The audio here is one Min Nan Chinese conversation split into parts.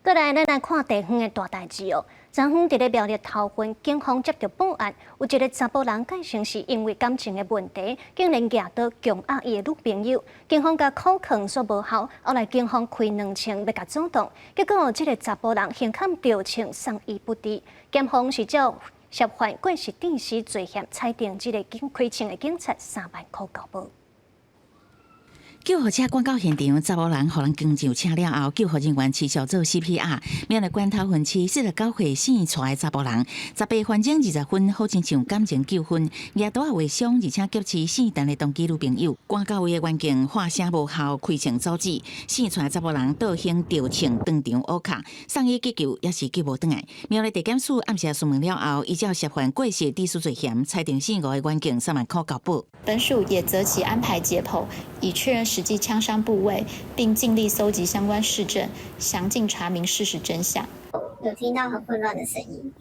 過來，咱來看地方的大代誌哦。昨昏佇咧苗栗頭份，警方接到報案，有一個查埔人解稱是因為感情的問題，竟然舉刀強壓伊的女朋友。警方共苦勸煞無效，後來警方開兩槍欲共阻擋，結果這個查埔人胸坎著槍送醫不治。檢方是照涉犯過失致死罪嫌，裁定這個警開槍的警察3萬箍交保。救護車趕到現場，查某人予人扛上車了後，救護人員持續做 CPR。苗栗縣頭份市49歲姓蔡的查埔人，18分鐘20分，好親像感情糾紛，舉刀仔劃傷，而且劫持姓陳的同居女朋友。趕到位的員警喊聲無效，開槍阻止。姓蔡查埔人倒胸著槍當場烏卡，送醫急救也是救無轉來。苗栗地檢署暗時詢問了後，依照涉犯過失致死罪嫌，裁定姓吳的員警3萬箍交保。本署也擇期安排解剖，以確認實際槍傷部位，並盡力蒐集相關事證，詳盡查明事實真相。有聽到很混亂的聲音，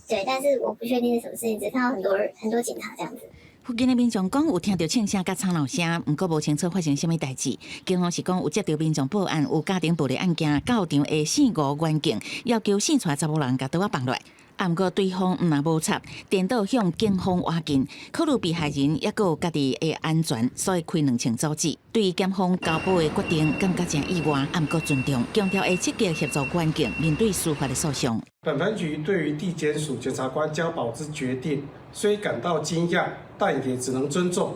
對，但是我不確定是什麼事情，只看到很多很多警察這樣子。附近的民眾講有聽著槍聲佮吵鬧聲，毋過無清楚發生啥物代誌。警方是講有接到民眾報案，有家庭暴力案件，到場的姓吳員警要求姓蔡查某人共刀仔放落來。啊，毋過對方毋但無插，顛倒向警方倚近，考慮被害人抑閣有家己的安全，所以開兩槍阻止。對檢方交保的決定感覺誠意外，啊，毋過尊重，強調會積極協助員警面對司法的訴訟。本分局對於地檢署檢察官交保之決定，雖感到驚訝，但也只能尊重。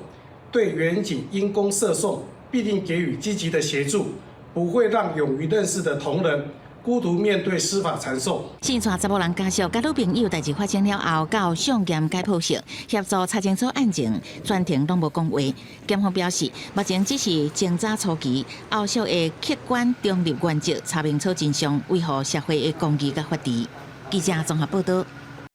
對員警因公涉訟，必定給予積極的協助，不會讓勇於認事的同仁孤獨面對司法纏訟。姓蔡查某人家屬佮女朋友代誌發生了後，到送驗解剖室協助查清楚案情，全程攏無講話。檢方表示，目前只是偵查初期，後續會客觀中立原則查明楚真相，維護社會的公義佮法治。記者綜合報道。